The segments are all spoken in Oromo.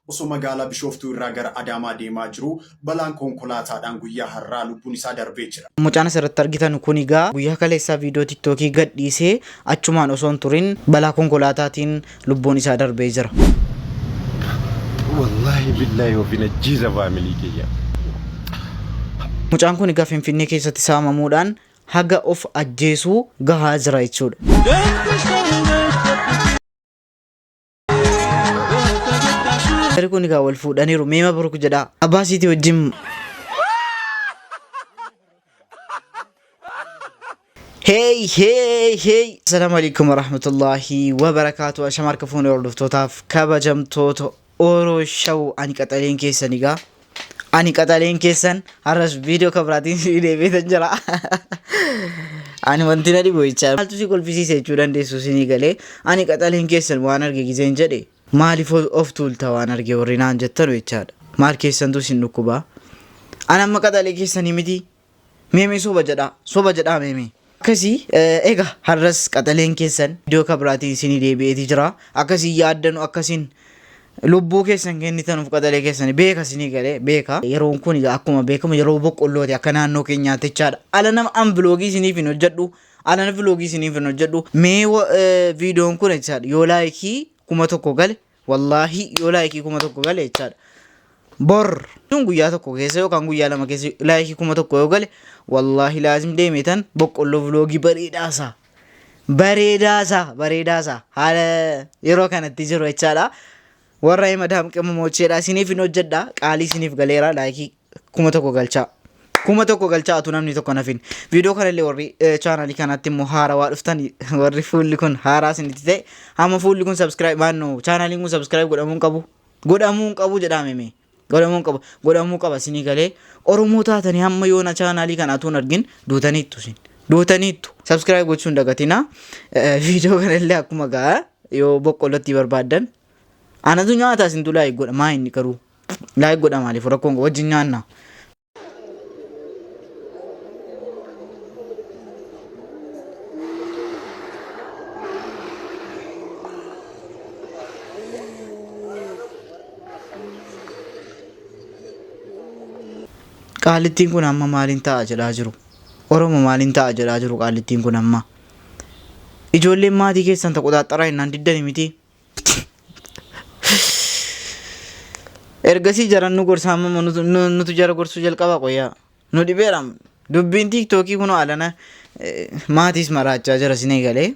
osoo magaalaa Bishooftuu irraa gara Adaamaa deemaa jiruu balaan konkolaataadhaan guyyaa har'aa lubbuun isaa darbee jira. Mucaan asirratti argitan kun egaa guyyaa kaleessaa viidiyoo tiktookii gadhiisee achumaan osoo hin turin balaa konkolaataatiin lubbuun isaa darbee jira. Wallahi billahi ofin ajjeesa family kiyya. Mucaan kun egaa Finfinnee keessatti saamamuudhaan haga of ajjeesuu gahaa jira jechuudha. Jarri kun egaa wal fuudhaniiru. Mee mabruk jedhaa. Abbaa siitii wajjin Hey hey hey Assalamu alaikum warahmatullahi wabarakatuh Ashama harka fuunee hordoftootaaf kabajamtoota Oro Show ani qaxaleen keessan egaa ani qaxaleen keessan har'as viidiyoo kabiraatiin si deebiitan jira. Ani wanti na dhibu jechaa maaltu si kolfisiise jechuu dandeessu isinii galee ani qaxaleen keessan waan arge gizeen jedhe maaliif of tuulta waan arge warri naan jettanu jechaadha. Maal keessantu isin dhukkuba? Ani amma qaxalee keessanii miti. Mee mee soba jedhaa soba jedhaa mee mee. Akkasii egaa har'as qaxaleen keessan viidiyoo kabiraatiin isinii deebi'eeti jira. Akkasii yaaddanu akkasiin lubbuu keessan kennitanuuf qaxalee keessan beeka isinii galee beeka. Yeroon kun egaa akkuma beekamu yeroo boqqollooti akka naannoo keenyaatti jechaadha. Ala nama an viloogii isiniif hin hojjedhu. Ala nama viloogii isiniif hin hojjedhu. Mee viidiyoon kun jechaadha yoo laayikii 1000 gale Wallaahi yoo laayikii 1000 gale jechaadha. Bor sun guyyaa tokko keessa yookaan guyyaa lama keessa laayikii 1000 yoo gale wallaahi laazim deeme tan boqqolloo vloogii bareedaasaa. Bareedaasaa bareedaasaa haala yeroo kanatti jiru jechaadha. Warra madaam qimamoocheedha isiniif hin hojjedha qaalii isiniif galeera laayikii 1000 galchaa. 1000 galchaa atu namni tokko nafin. Viidiyoo kanallee warri chaanaalii kanatti immoo haarawaa dhuftan warri fuulli kun haaraa isinitti ta'e hamma fuulli kun subscribe maannoo chaanaaliin kun subscribe godhamuu hin qabu. Godhamuu hin qabu jedhaame mee. Godhamuu hin qabu. Godhamuu qaba isinii galee Oromoo taatanii hamma yoona chaanaalii kana atuu hin argin duutaniittu isin. Duutaniittu. Subscribe gochuu hin dagatinaa. Viidiyoo kanallee akkuma ga'a yoo boqqollootti barbaaddan. Anatu nyaata isintu like godha maa inni garuu. Like godha maaliif rakkoon wajjin nyaanna. Qaallittiin kun amma maaliin ta'a jedhaa jiru. Oromo maaliin ta'a jedhaa jiru qaallittiin kun amma. Ijoolleen maatii keessan taqoxaaxxaraa jennaan diddani miti. Ergasii jaran nu gorsa amma immoo nutu nutu jara gorsuu jalqaba qoyyaa. Nu dhibeera. Dubbiin tiiktookii kunoo alana maatiis maraachaa jira sin eegalee.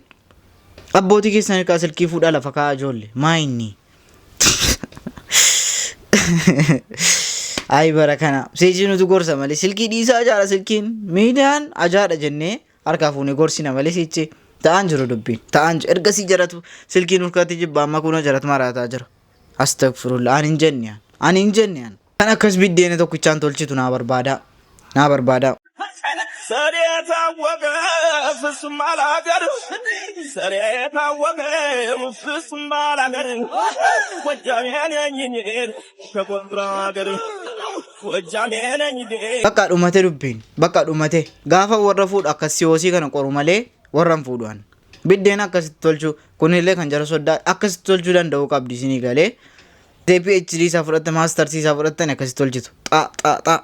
Abbootii keessan harkaa silkii fuudhaa lafa kaa'aa ijoollee. Maa inni? Ayi bara kana. Seejii nutu gorsa malee silkii dhiisaa ajaadha silkiin. Miidiyaan ajaadha jennee Harkaa fuune gorsina malee sichi ta'aan jiru dubbiin ta'aan jiru ergasii jaratu silkiin nurkatti jibba amma kunoo jaratu maraataa jira astagfirullah ani hin jenne an ani hin jenne an kan akkas biddeena tokkichaan tolchitu naa barbaadaa naa barbaadaa. ሰሬ ታወቀ ፍጹም አላገር ሰሬ ታወቀ ፍጹም አላገር ጎጃሜ ነኝ እኔ ከጎንደር አገር ጎጃሜ ነኝ እኔ Bakka dhumate dubbiin bakka dhumate gaafa warra fuudhu akkas siyoosii kana qoru malee warra hin fuudhu an. Biddeen akkasitti tolchuu kunillee kan jara soddaa akkasitti tolchuu danda'uu qabdi isinii galee. PhD isaa fudhatte maastarsii isaa fudhattan akkasitti tolchitu. Xaa xaa xaa.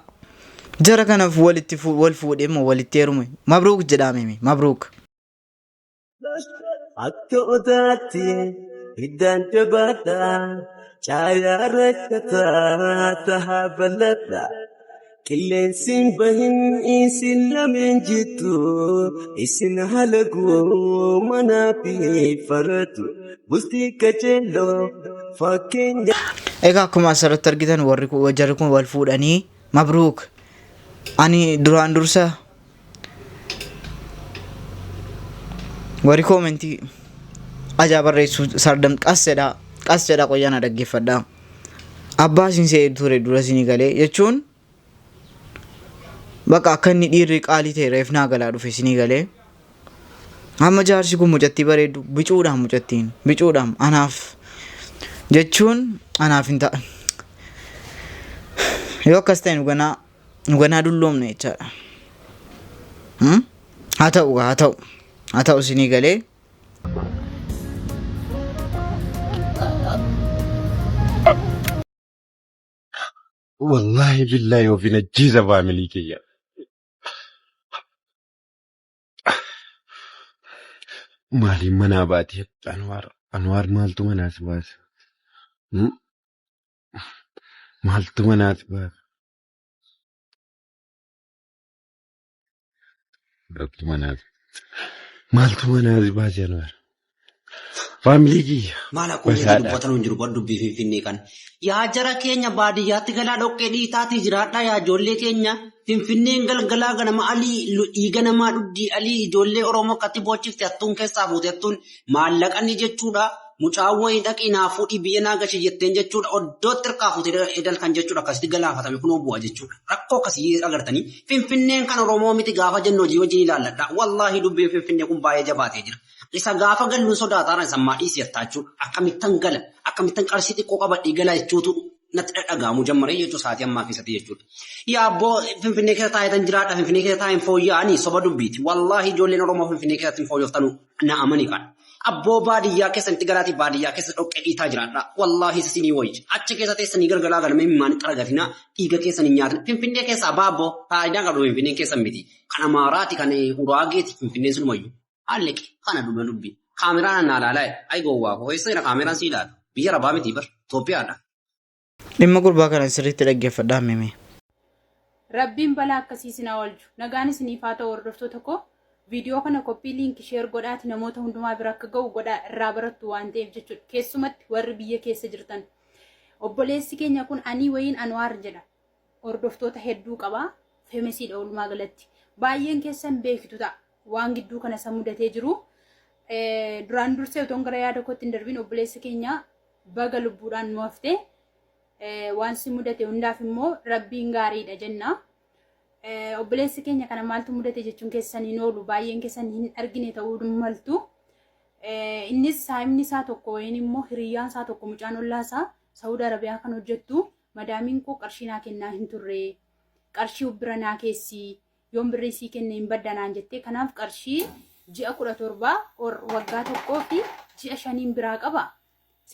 Jara kanaaf walitti wal fuudhee immoo walitti heerume. Mabruuk jedhaame mabruuk. Akka odaatti hiddaan jabaadha. Caayaa rakkataa tahaa bal'adha. Qilleensi hin bahin isin lameen jittu. Isin halaguu manaa fi faratu. Bultii qajeeloo fakkeenya. Egaa akkuma asirratti argitan warri kun jarri kun wal fuudhanii mabruuk. Ani duraan dursa Warri koomentii ajaa barreessuu sardam qas jedhaa qas jedhaa qoyyaa na dhaggeeffadhaa. Abbaa isin se'ee ture dura isinii galee jechuun bakka akka inni dhiirri qaalii ta'e reef naa galaa dhufe isinii galee. Amma jaarsi kun mucattii bareeddu bicuudhaan mucattiin bicuudhaan anaaf jechuun anaaf hin ta'a. Yoo akkas ta'e nu ganaa Nu ganaa dulloomne jechaadha. Hmm? Haa ta'u haa ta'u haa ta'u isinii galee. Wallaahi billaahi ofiin ajjeesa faamilii kiyya. Maaliin manaa baatee Anwaar Anwaar maaltu manaa si baase? Hmm? Maaltu manaa si baase? Maaltu manaa si maaltu manaa si baase Anwaar? Faamilii kiyya. Maal akkuma itti Basaadha. dubbatan hin jiru bar dubbii Finfinnee kana. Yaa jara keenya baadiyyaatti galaa dhoqqee dhiitaatii jiraadhaa yaa ijoollee keenya. Finfinneen galgalaa ganama alii dhiiga namaa dhugdii alii ijoollee Oromoo akkatti boochifte hattuun keessaa fuute hattuun maallaqanni jechuudha. Mucaan wayii dhaqii naa fuudhii biyya naa gashi jetteen jechuudha. Oddootti hirkaa fuute edal kan jechuudha akkasitti galaafatame kunoo bu'a jechuudha. Rakkoo akkasii agartanii Finfinneen kan Oromoo miti gaafa jennu hojii wajjin ilaalladha. Wallaahi dubbiin Finfinnee kun baay'ee jabaatee jira. Isa gaafa galluun sodaataara isa ammaa dhiisi jettaa jechuudha. Akkamittan gala akkamittan qarshii xiqqoo qabadhee gala jechuutu natti dhadhaga'amuu jammaree jechuudha sa'aatii ammaa keessatti jechuudha. Yaa abboo Finfinnee keessa taa'etan jiraadha Finfinnee keessa taa'een fooyya'anii soba dubbiiti. Wallaahi ijoolleen Oromoo Finfinnee keessatti hin fooyyooftanu na amani kan. Abboo baadiyyaa keessanitti galaatii baadiyyaa keessa dhoqqee dhiitaa jiraadha. Wallaahi isa sinii wayya. Achi keessa teessanii galgalaa galmee imimmaan xaragatinaa dhiiga keessan hin nyaatin. Finfinnee keessaa baabboo faayidaan qabdu Finfinneen keessan miti. Kan Amaaraati kan Uraageeti Finfinneen sunumayyuu. Alleqe kana dhuma dubbi. Kaameraan naa laalaa ay gowwaa koo eessa jira kaameraan si ilaala. Biyya rabaa miti bar Itoophiyaadha. Dhimma gurbaa kana sirriitti dhaggeeffadhaa mimi. Rabbiin balaa akkasii isin haa oolchu. Nagaan isiniif haa ta'u hordoftoota koo. Viidiyoo kana copy link share godhaati namoota hundumaa bira akka ga'u godhaa irraa barattu waan ta'eef jechuudha. Keessumatti warri biyya keessa jirtan. Obboleessi keenya kun anii wayiin Anwaar jedha. Hordoftoota hedduu qaba. Famousiidha walumaa galatti. Baay'een keessan beektu ta'a. Waan gidduu kana isa mudatee jiru. Duraan dursee otoon gara yaada kootti hin darbiin obboleessi keenya baga lubbuudhaan nu haftee waan si mudate hundaaf immoo rabbiin gaariidha jenna. Obboleessi keenya kana maaltu mudate jechuun keessan hin oolu baay'een keessan hin argine ta'uu maltu. Innis saayimni isaa tokko wayiin immoo hiriyyaan isaa tokko mucaan ollaa isaa Saawud Arabiyaa kan hojjettu madaamiin koo qarshii naa kennaa hin turre qarshii bira naa keessi yoon birrii sii kenne hin badda naan jettee kanaaf qarshii ji'a 17 or waggaa tokkoo fi ji'a shaniin biraa qaba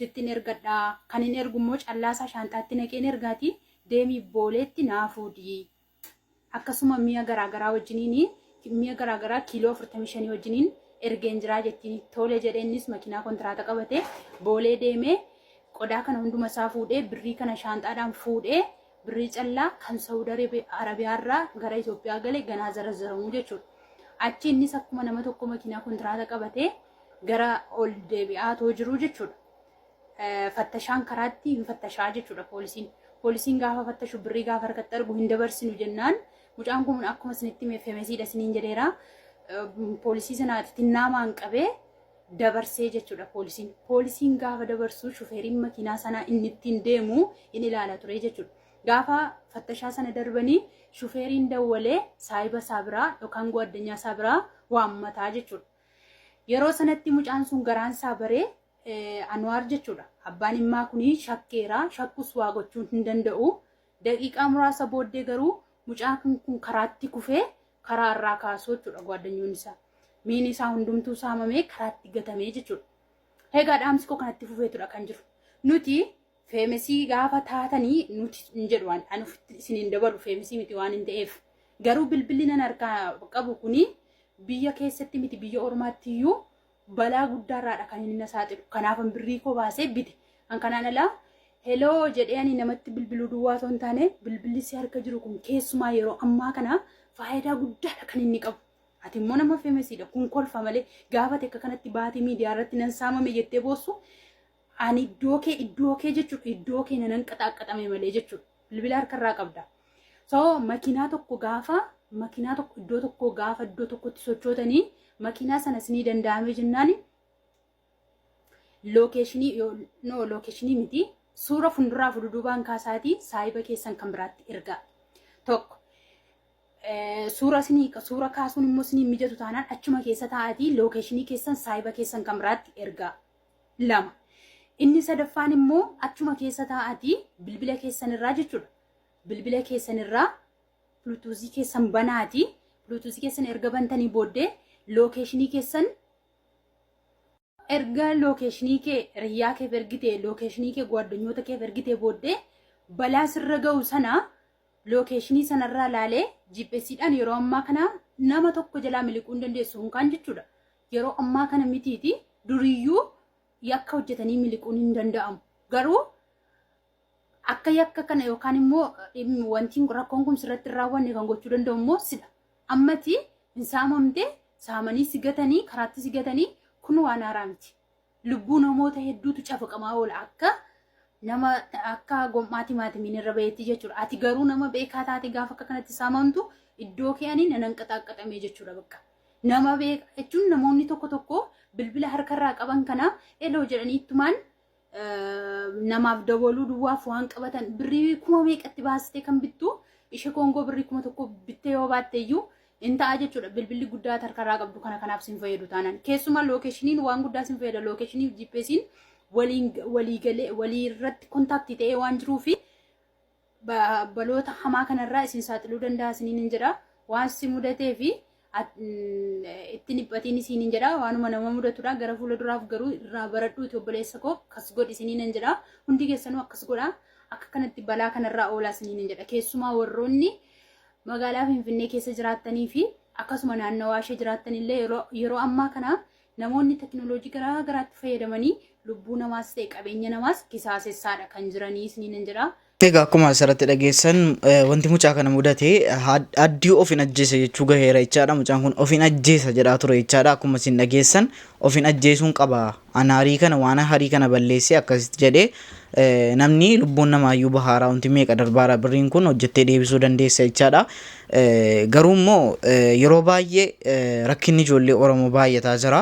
sittin ergadha kan hin ergu immoo callaasaa shaanxaatti naqeen ergaati deemii booleetti naa fuudhi akkasuma mi'a garaagaraa wajjiniin mi'a garaagaraa kiiloo 45 wajjiniin ergeen jiraa jettiin tole jedhee innis makiinaa kontiraata qabate boolee deemee qodaa kana hunduma isaa fuudhee birrii kana shaanxaadhaan fuudhee birrii callaa kan Saawud Arabiyaarraa gara Itoophiyaa gale ganaa zarazzaramuu jechuudha. Achi innis akkuma nama tokko makiinaa kontiraata qabatee gara ol deebi'aa too jiru jechuudha. Fattashaan karaatti hin fattashaa jechuudha poolisiin. Poolisiin gaafa fattashu birrii gaafa harkatti argu hin dabarsinu jennaan mucaan kun akkuma isinitti hime famousiidha isiniin jedheera. Poolisii sanaati tinnaamaan qabee dabarsee jechuudha poolisiin. Poolisiin gaafa dabarsu shufeeriin makiinaa sanaa inni ittiin deemu hin ilaala ture jechuudha. Gaafa fattashaa sana darbanii shufeeriin dawwalee saayiba isaa biraa yookaan guaddanyaa isaa biraa waammataa jechuudha. Yeroo sanatti mucaan sun garaan isaa baree Anwaar jechuudha. Abbaan dhimmaa kun shakkeera. Shakkus waa gochuun hin danda'u. Daqiiqaa muraasa booddee garuu mucaan kun karaatti kufee karaa irraa kaasuu jechuudha gwaaddanyoon isaa. Miini isaa hundumtuu saamamee karaatti gatamee jechuudha. Egaa dhaamsi koo kanatti fufeetudha kan jiru. Nuti famousii gaafa taatanii nuti hin jedhu waan ani ofitti isin hin dabalu famousii miti waan hin ta'eef. Garuu bilbilli nan harkaa qabu kuni biyya keessatti miti biyya ormaatti iyyuu balaa guddaarraadha kan inni na saaxilu. Kanaafan birrii koo baasee bite. An kanaan alaa heloo jedhee ani namatti bilbiluu duwwaa osoo hin taane bilbilli si harka jiru kun keessumaa yeroo ammaa kana faayidaa guddaadha kan inni qabu. Ati immoo nama famousiidha. Kun kolfa malee gaafa ati akka kanatti baatee miidiyaa irratti nan saamame jettee boossu ani iddoo kee jechuudha iddoo kee nanan qaxaaqqaxame malee jechuudha. Bilbila harkarraa qabda. So makiinaa tokko gaafa makiinaa tokko iddoo tokko gaafa iddoo tokkotti sochootanii makiinaa sana isinii danda'amee jennaan locationii no locationii miti suura fuulduraa fi duubaan kaasaatii saayiba keessan kan biraatti ergaa. Tokko suura isinii suura kaasuun immoo isinii mijatu taanaan achuma keessa taa'atii locationii keessan saayiba keessan kan biraatti ergaa. Lama. Inni sadaffaan immoo achuma keessa taa'atii bilbila keessan irraa jechuudha. Bilbila keessan irraa bluetoothii keessan banaati. Bluetoothii keessan erga bantanii booddee locationii keessan erga locationii kee hiriyaa keef ergite locationii kee gwaaddanyoota keef ergite booddee Balaa sirra ga'u sana location sanarraa laalee GPSdhaan yeroo ammaa kana nama tokko jalaa miliquu hin dandeessu hunkaan jechuudha. Yeroo ammaa kana mitiiti, duriyyuu yakka hojjetanii miliquun hin danda'amu. Garuu akka yakka kana yookaan immoo wanti rakkoon kun sirratti hin raawwanne kan gochuu danda'u immoo sidha. Ammati hin saamamte, saamanii si gatanii, karaatti si gatanii, kun waan haaraa miti. Lubbuu namoota hedduutu cafaqamaa oola akka nama akka gom'aa timaatimiin irra bahetti jechuudha. Ati garuu nama beekaa taate gaafa akka kanatti saamamtu iddoo ke'anii nanan qaxaaqqaxamee jechuudha bakka. Nama beeka jechuun namoonni tokko tokko bilbila harkarraa qaban kana eloo jedhanii ittumaan namaaf dabaluu duwwaaf waan qabatan, birrii kuma meeqatti baastee kan bittu ishee koongoo birrii 1000 bittee yoo baatte iyyuu in ta'a jechuudha. Bilbilli guddaa harkarraa qabdu kana kanaaf sin fayyadu taanaan. Keessumaa locationiin waan guddaa sin fayyada. Locationii fi GPSiin waliin walii galee walii irratti contact ta'ee waan jiruufi baloota hamaa kanarraa isin saaxiluu danda'a isiniin hin jedha. Waan si mudatee fi itti dhiphatiin isiniin hin jedha. Waanuma nama mudatudha. Gara fuula duraaf garuu irraa baradhuuti, obboleessa koo, akkas godhi isiniin hin jedha. Hundi keessanuu akkas godha. Akka kanatti balaa kanarraa oolaa isiniin hin jedha. Keessumaa warroonni magaalaa Finfinnee keessa jiraattanii fi akkasuma naannawaa ishee jiraattanillee, yeroo ammaa kana namoonni teknooloojii garaa garaatti fayyadamanii lubbuu namaas ta'e qabeenya namaas kisaasessaadha kan jiranii isiniin hin jedha. Egaa akkuma asirratti dhageessan, wanti mucaa kana mudate addii ofin ajjeesa jechuu gaheera jechaadha. Mucaan kun ofin ajjeesa jedhaa ture jechaadha. Akkuma isin dhageessan, ofin ajjeesuun qaba. Ana harii kana waan harii kana balleessee akkasitti jedhee, namni lubbuun namaayyuu bahaaraa, wanti meeqa darbaara, birriin kun hojjettee deebisuu dandeessa jechaadha. Garuu immoo yeroo baay'ee rakkinni ijoollee Oromoo baay'ataa jira.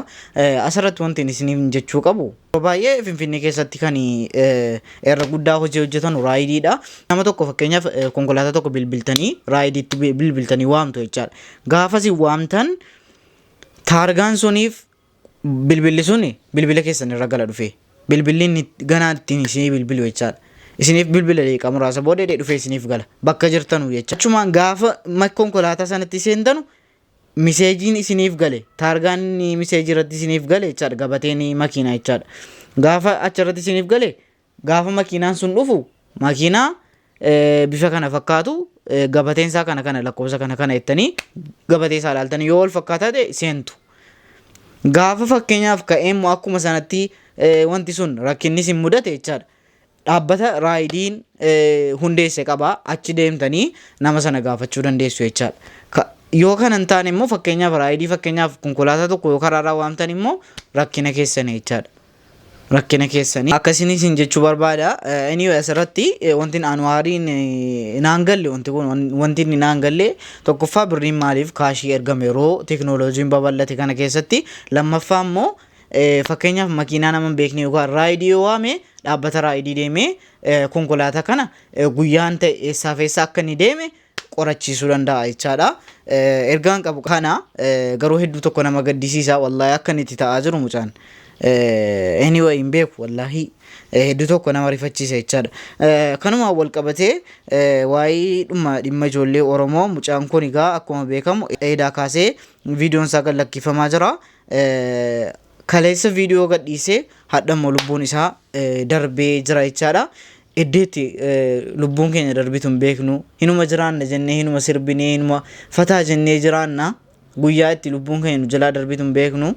Asirratti wanti isiniif jechuu qabu, yeroo baay'ee Finfinnee keessatti kan irra guddaa hojii hojjetan Raaydiidha. Nama tokko, fakkeenyaaf konkolaataa tokko bilbiltanii, Raaydiitti bilbiltanii waamtu jechaadha. Gaafa isin waamtan taargaan suniif bilbilli suni bilbila keessan irra gala dhufe. Bilbilli inni ganaa ittiin isinii bilbilu jechaadha. Isiniif bilbila, daqiiqaa muraasa booda dhufee isiniif gala. Bakka jirtanu jecha. Achumaan gaafa konkolaataa sanatti seentanu messageiin isiniif gale, taargaan inni message irratti isiniif gale jechaadha, gabateen makiinaa jechaadha. Gaafa achirratti isiniif gale, gaafa makiinaan sun dhufu, makiinaa bifa kana fakkaatu, gabateen isaa kana kana, lakkoofsa kana kana jettanii gabatee isaa ilaaltanii yoo wal fakkaataa ta'e seentu. Gaafa fakkeenyaaf ka'ee immoo akkuma sanatti wanti sun rakkinni isin mudate jechaadha. Dhaabbata Raaydiin hundeesse qaba, achi deemtanii nama sana gaafachuu dandeessu jechaadha. Yoo kana hin taane immoo, fakkeenyaaf Raayidii, fakkeenyaaf konkolaataa tokko yoo karaarraa waamtan immoo rakkina keessanii jechaadha. Rakkina keessanii. Akkasiin isin jechuu barbaada. Anyway, asirratti wanti Anwaariin naan galle, wanti kun wanti inni naan galle, tokkoffaa birriin maaliif cash ergame yeroo teeknooloojiin babal'ate kana keessatti? Lammaffaa immoo fakkeenyaaf makiinaa nama hin beekne yookaan Raayidii yoo waame, dhaabbata Raayidii deemee konkolaataa kana guyyaan ta'e eessaaf eessa akka inni deeme qorachiisuu danda'a jechaadha. Ergaan qabu kana, garuu hedduu tokko nama gaddisiisa wallaahi akka inni itti ta'aa jiru mucaan. Anyway, hin beeku, wallaahi hedduu tokko nama rifachiisa jechaadha. Kanumaan wal qabatee waa'ee dhimma dhimma ijoollee Oromoo, mucaan kun egaa akkuma beekamu eedaa kaasee viidiyoon isaa gad lakkifamaa jira. Kaleessa viidiyoo gadhiisee hadha immoo lubbuun isaa darbee jira jechaadha. Iddeetti lubbuun keenya darbitu hin beeknu. Hinuma jiraanna jennee, hinuma sirbinee, hinuma fataa jennee jiraanna. Guyyaa itti lubbuun keenya nu jalaa darbitu hin beeknu.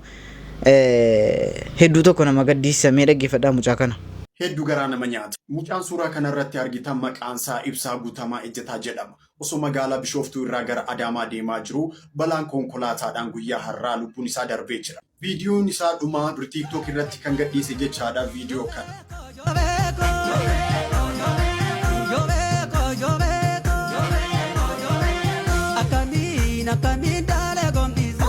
Hedduu tokko nama gaddisiisa. Mee dhaggeeffadhaa mucaa kana. Hedduu garaa nama nyaata. Mucaan suuraa kanarratti argitan maqaan isaa Ibsaa Guutamaa Ejjetaa jedhama. Osoo magaalaa Bishooftuu irraa gara Adaamaa deemaa jiru balaan konkolaataadhaan guyyaa har'aa lubbuun isaa darbee jira. Viidiyoon isaa dhumaa dur TikTok irratti kan gadhiise jechaadha viidiyoo kana. Akkamiin akkamiin daalee gombisu?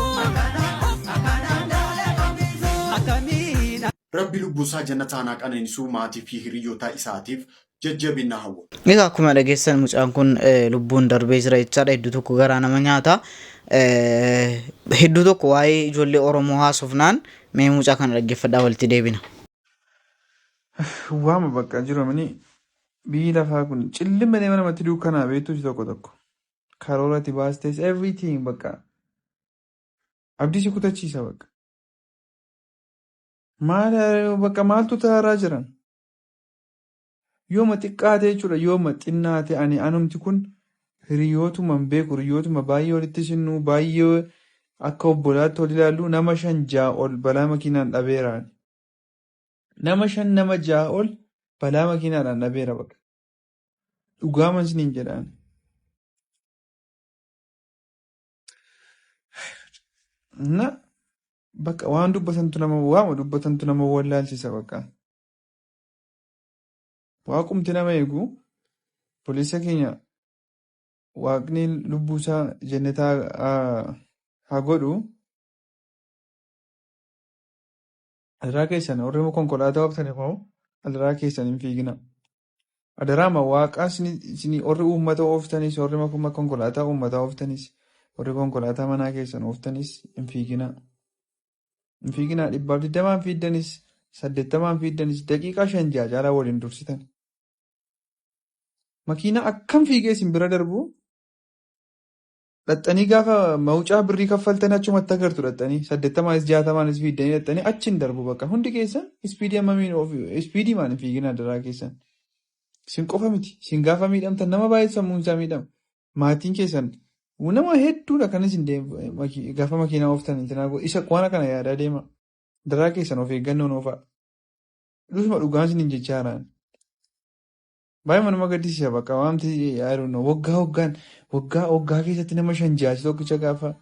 Akkamiin. Rabbi lubbuu isaa jannataan haa qananiisu, maatii fi hiriyoota isaatiif jajjabina hawwa. Egaa akkuma dhageessan mucaan kun lubbuun darbee jira jechaadha. Hedduu tokko garaa nama nyaata. Hedduu tokko waa'ee ijoollee Oromoo haasofnaan mee mucaa kana dhaggeeffadhaa, walitti deebina. Waama bakka jiru amani biyyi lafaa kun cilli malee mana namatti dukkanaa beektu tokko tokko. Karoora itti baastes, everything bakka abdii si kutachiisa bakka. Maal bakka maaltu ta'araa jiran? Yooma xiqqaate jechuudha yooma xinnaate ani anumti kun hiriyootuma hin beeku hiriyootuma baay'ee walitti sinnuu baay'ee akka obbolaatti wal ilaallu nama 5 6 ol balaa makiinaan dhabeera. Nama 5 nama 6 ol balaa makiinaadhaan dhabeera bakka. Dhugaaman isiniin jedhaan. Na bakka waan dubbatantu nama waama dubbatantu nama wallaalchisa bakka. Waaqumti nama eegu obboleessa keenya waaqni lubbuusaa jennetaa haa godhu. Adaraa keessan warri konkolaataa ooftan immoo adaraa keessan hin fiigina. Adaraama waaqaa isin warri uummata ooftanis warri konkolaataa uummataa ooftanis warri konkolaataa manaa keessan ooftanis hin fiigina. Hin fiigina 120 fiiddanis 80 fiiddanis daqiiqaa 5 6 caalaa waliin dursitan. Makiinaa akkam fiigee isin bira darbu dhaxxanii gaafa mawucaa birrii kaffaltanii achumatti agartu dhaxxanii 80nis 60nis fiiddanii dhaxxanii achiin darbu bakka hundi keessan ispiidii hammamiin ispiidii maan hin fiigina adaraa keessan. Isin qofa miti isin gaafa miidhamtan nama baay'ee sammuun isaa miidhama. Maatiin keessan nama hedduudha kan isin gaafa makiinaa ooftan isa waan kana yaadaa deema. Adaraa keessan of eeggannoon oofaa. Dhusuma dhugaan isiniin jechaa jiraan. Baay'ee nama gaddisiisa bakka waamti I don't know waggaa waggaan waggaa waggaa keessatti nama 5 6 tokkicha gaafa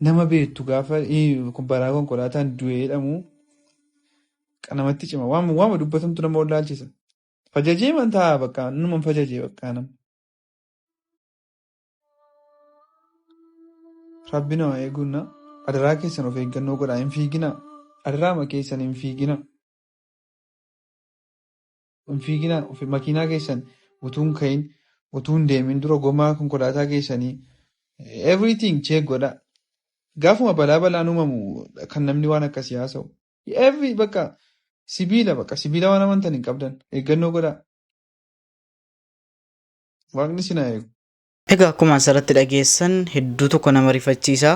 nama beektu gaafa balaa konkolaataan du'ee jedhamu namatti cima. Waama dubbatamtu nama wallaalchisa. Fajajee man ta'a bakka numan fajajee bakka nama. Rabbi nama eeguunna adaraa keessan of eeggannoo godhaa hin fiiginaa. Adaraama keessan hin fiiginaa. Hin fiiginaa makiinaa keessan utuu hin ka'iin utuu hin deemin dura gomaa konkolaataa keessanii everything check godhaa. Gaafuma balaa balaan uumamu kan namni waan akkasii haasa'u. Every bakka sibiila bakka sibiila waan amantan hin qabdan eeggannoo godhaa. Waaqni isin haa eegu. Egaa akkuma asirratti dhageessan hedduu tokko nama rifachiisa.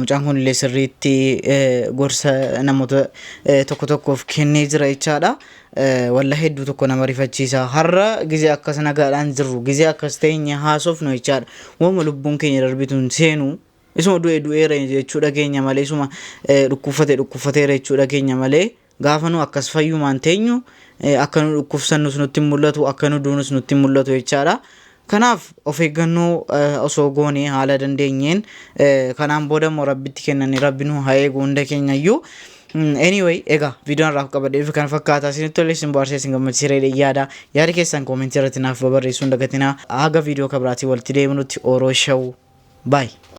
Mucaan kun illee sirriitti gorsa namoota tokko tokkoof kennee jira jechaadha. Walla hedduu tokko nama rifachiisa. Har'a gizee akkas nagaadhaan jirru gizee akkas teenye haasofnu jechaadha. Waanuma lubbuun keenya darbitu hin seenu. Isuma du'e du'eera jechuu dhageenya malee isuma dhukkubfate dhukkubfateera jechuu dhageenya malee gaafa nu akkas fayyumaan teenyu akka nu dhukkubsannus nutti hin mul'atu akka nu duunus nutti hin mul'atu jechaadha. Kanaaf of eeggannoo osoo goonee haala dandeenyeen kanaan booda immoo rabbitti kennanii rabbi nu haa eegu hunda keenya iyyuu. Anyway, egaa viidiyoon irraa qabadhee dhufe kana fakkaata. Isinitti tolee isin bohaarsee isin gammachiisee jedhee yaada. Yaada keessan koomentii irratti naaf babarreessuu hin dagatinaa. Haga viidiyoo kabiraatiin walitti deebinutti Oro Show. Bye.